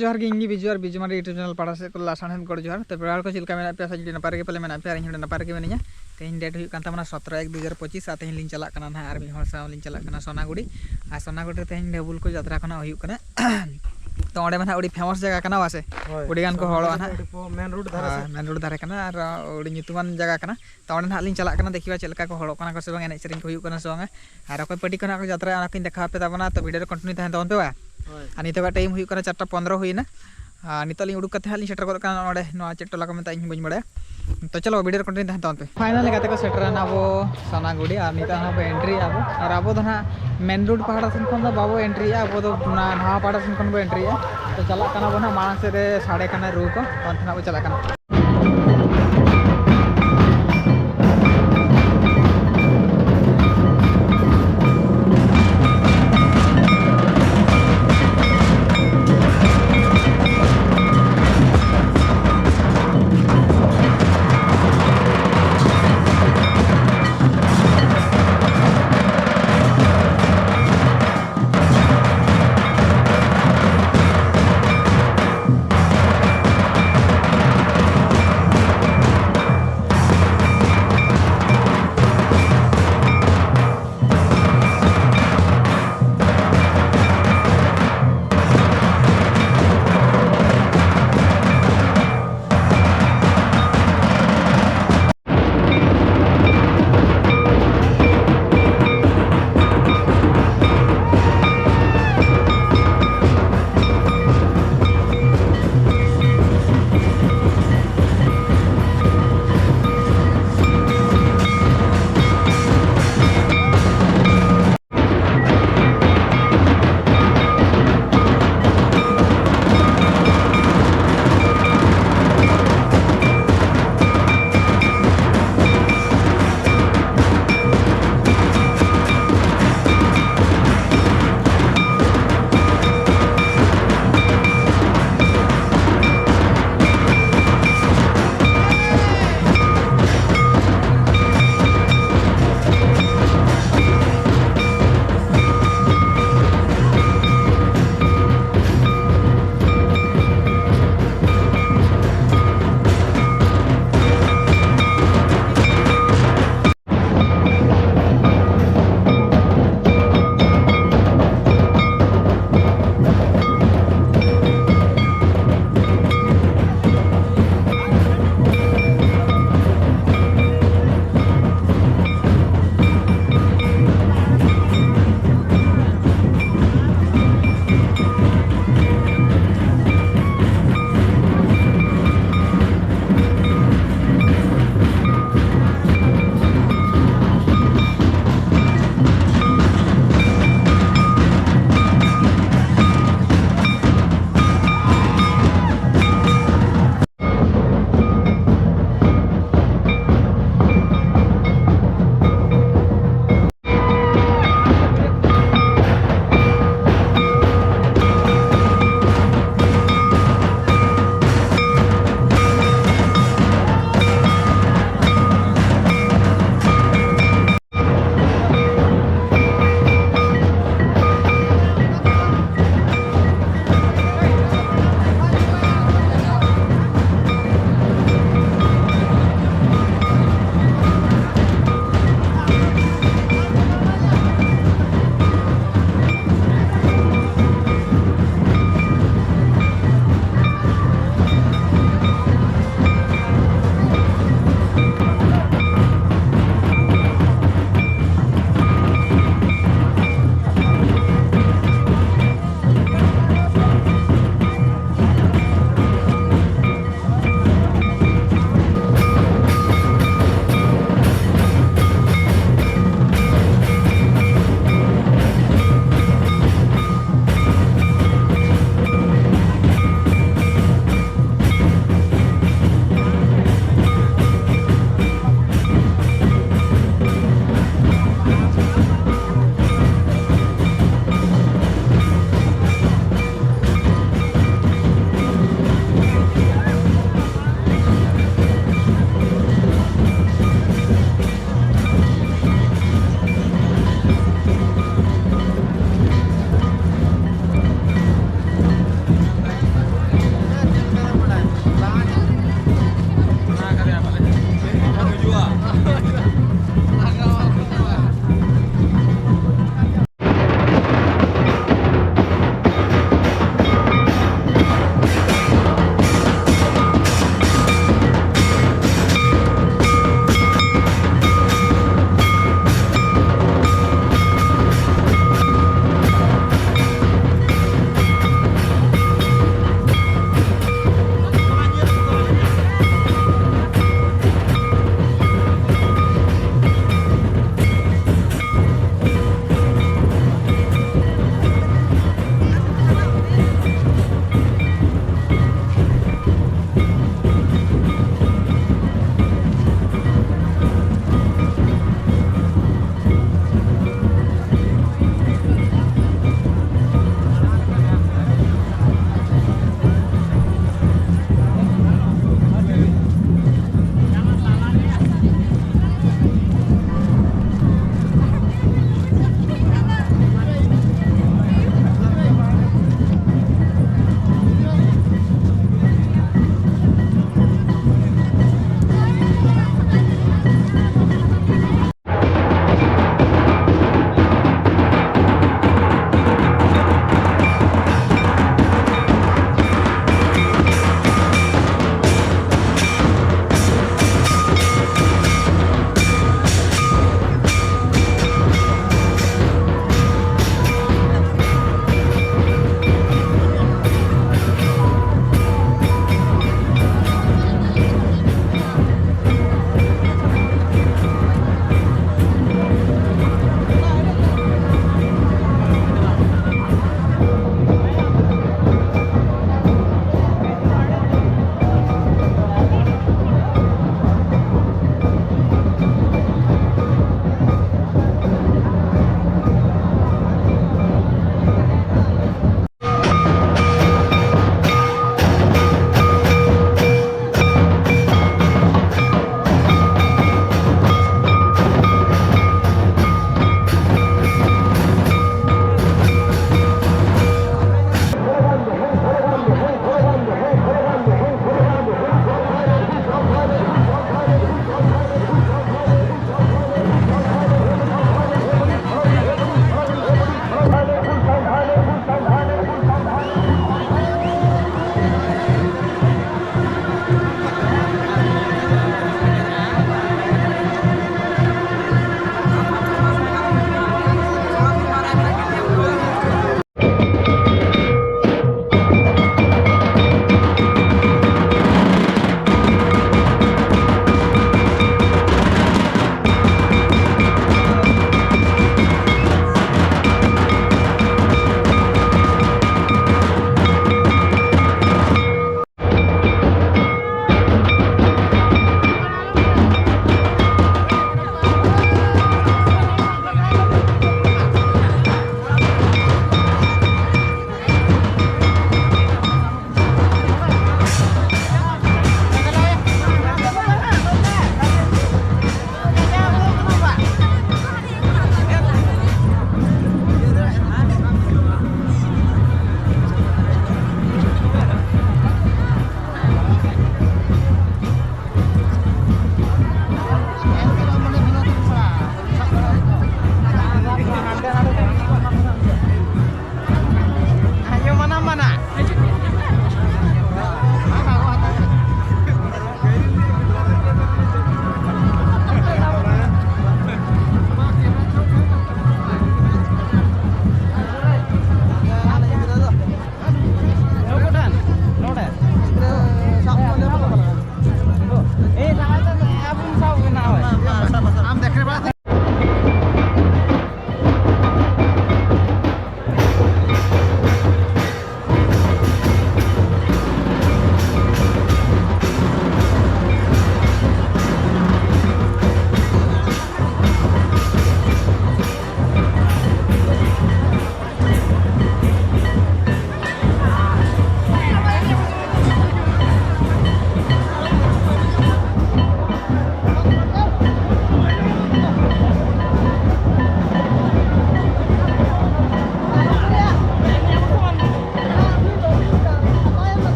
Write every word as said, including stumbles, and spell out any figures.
ᱡᱚᱦᱟᱨ ᱜᱮ, ᱤᱧ ᱜᱮ ᱵᱤᱡᱩ ᱟᱨ ᱵᱤᱡᱩ ᱢᱟᱨᱰᱤ YouTube channel ᱯᱟᱦᱴᱟ ᱥᱮᱫ ᱠᱷᱚᱱ ᱞᱟᱥᱟᱲᱦᱮᱫ ᱜᱚᱰ ᱡᱚᱦᱟᱨ᱾ ᱛᱚ ᱯᱮᱲᱟ ᱦᱚᱲ ᱠᱚ ᱪᱮᱫ ᱞᱮᱠᱟ ᱢᱮᱱᱟᱜ ᱯᱮᱭᱟ? ᱥᱮ ᱡᱩᱫᱤ ᱱᱟᱯᱟᱭ ᱨᱮᱜᱮ ᱯᱟᱞᱮ ᱢᱮᱱᱟᱜ ᱯᱮᱭᱟ, ᱟᱨ ᱤᱧ ᱦᱚᱸ ᱱᱟᱯᱟᱭ ᱨᱮᱜᱮ ᱢᱤᱱᱟᱹᱧᱟ᱾ ᱛᱮᱦᱮᱧ date ᱦᱩᱭᱩᱜ ᱠᱟᱱ ᱛᱟᱵᱚᱱᱟ ᱥᱚᱛᱨᱚ ᱮᱠ ᱫᱩ ᱦᱟᱡᱟᱨ ᱯᱚᱸᱪᱤᱥ, ᱟᱨ ᱛᱮᱦᱮᱧ ᱞᱤᱧ ᱪᱟᱞᱟᱜ ᱠᱟᱱᱟ ᱱᱟᱦᱟᱜ ᱟᱨ ᱢᱤᱫ ᱦᱚᱲ ᱥᱟᱶ ᱞᱤᱧ ᱪᱟᱞᱟᱜ ᱠᱟᱱᱟ ᱥᱚᱱᱟᱜᱩᱲᱤ᱾ ᱟᱨ ᱥᱚᱱᱟᱜᱩᱲᱤ ᱨᱮ ᱛᱮᱦᱮᱧ ᱰᱷᱟᱹᱵᱩᱞ ᱠᱚ ᱡᱟᱛᱨᱟ ᱠᱷᱚᱱᱟᱜ ᱦᱩᱭᱩᱜ ᱠᱟᱱᱟ᱾ ᱛᱚ ᱚᱸᱰᱮ ᱢᱟ ᱱᱟᱦᱟᱜ ᱟᱹᱰᱤ famous ᱡᱟᱭᱜᱟ ᱠᱟᱱᱟ, ᱵᱟᱥᱮ? ᱦᱳᱭ, ᱟᱹᱰᱤ ᱜᱟᱱ ᱠᱚ ᱦᱚᱲᱚᱜᱼᱟ ᱱᱟᱦᱟᱜ᱾ ᱢᱮᱱ ᱨᱳᱰ ᱫᱷᱟᱨᱮ ᱥᱮᱫ᱾ ᱦᱳᱭ, ᱢᱮᱱ ᱨᱳᱰ ᱫᱷᱟᱨᱮ ᱠᱟᱱᱟ ᱟᱨ ᱟᱹᱰᱤ ᱧᱩᱛᱩᱢᱟᱱ ᱡᱟᱭᱜᱟ ᱠᱟᱱᱟ᱾ ᱛᱚ ᱚᱸᱰᱮ ᱱᱟᱦᱟᱜ ᱞᱤᱧ ᱪᱟᱞᱟᱜ ᱠᱟᱱᱟ, ᱫᱮᱠᱷᱤᱵᱟ ᱪᱮᱫ ᱞᱮᱠᱟ ᱠᱚ ᱦᱚᱲᱚᱜ ᱠᱟᱱᱟ ᱠᱚ ᱥᱮ ᱵᱟᱝ, ᱮᱱᱮᱡ ᱥᱮᱨᱮᱧ ᱠᱚ ᱦᱩᱭᱩᱜ ᱠᱟᱱᱟ ᱥᱮ ᱵᱟᱝᱟ᱾ ᱟᱨ ᱚᱠᱚᱭ ᱯᱟᱹᱴᱤ ᱠᱷᱚᱱᱟᱜ ᱠᱚ ᱡᱟᱛᱨᱟᱭᱟ, ᱚᱱᱟ ᱠᱚᱧ ᱫᱮᱠᱷᱟᱣ ᱟᱯᱮ ᱛᱟᱵᱚᱱᱟ᱾ ᱛᱚ video ᱨᱮ continue ᱛᱟᱦᱮᱱ ᱛᱟᱵᱚᱱ ᱯᱮ, ᱵᱟᱝ? ᱦᱳᱭ᱾ ᱟᱨ ᱱᱤᱛᱚᱜᱟᱜ time ᱦᱩᱭᱩᱜ ᱠᱟᱱᱟ ᱪᱟᱨᱴᱟ ᱯᱚᱱᱨᱚ ᱦᱩᱭᱱᱟ᱾ ᱟᱨ ᱱᱤᱛᱚᱜ ᱞᱤᱧ ᱩᱰᱩᱠ ᱠᱟᱛᱮ ᱦᱟᱸᱜ ᱞᱤᱧ ᱥᱮᱴᱮᱨ ᱜᱚᱫ ᱠᱟᱱᱟ ᱱᱚᱰᱮ, ᱱᱚᱣᱟ ᱪᱮᱫ ᱴᱚᱞᱟ ᱠᱚ ᱢᱮᱛᱟᱜᱼᱟ, ᱤᱧ ᱦᱚᱸ ᱵᱟᱹᱧ ᱵᱟᱲᱟᱭᱟ᱾ ᱛᱚ ᱪᱚᱞᱚ, video ᱨᱮ continue ᱛᱟᱦᱮᱱ ᱛᱟᱵᱚᱱ ᱯᱮ᱾ Finally ᱜᱟᱛᱮ ᱠᱚ ᱥᱮᱴᱮᱨᱮᱱᱟ ᱟᱵᱚ ᱥᱚᱱᱟᱜᱩᱲᱤ, ᱟᱨ ᱱᱤᱛᱚᱜ ᱦᱚᱸ ᱵᱚ entry ᱮᱜᱼᱟ ᱵᱚ᱾ ᱟᱨ ᱟᱵᱚ ᱫᱚ ᱱᱟᱦᱟᱜ main road ᱯᱟᱦᱴᱟ ᱥᱮᱱ ᱠᱷᱚᱱ ᱫᱚ ᱵᱟᱵᱚ entry ᱮᱜᱼᱟ, ᱟᱵᱚ ᱫᱚ ᱚᱱᱟ ᱱᱟᱣᱟ ᱯᱟᱦᱴᱟ ᱥᱮᱱ ᱠᱷᱚᱱ ᱵᱚ entry ᱮᱜᱼᱟ᱾ ᱛᱚ ᱪᱟᱞᱟᱜ ᱠᱟᱱᱟ ᱵᱚ ᱱᱟᱦᱟᱜ, ᱢᱟᱲᱟᱝ ᱥᱮᱫ ᱨᱮ ᱥᱟᱰᱮ ᱠᱟᱱᱟ ᱨᱩ ᱠᱚ, ᱚᱱᱛᱮ ᱱᱟᱦᱟᱜ ᱵᱚ ᱪᱟᱞᱟᱜ ᱠᱟᱱᱟ᱾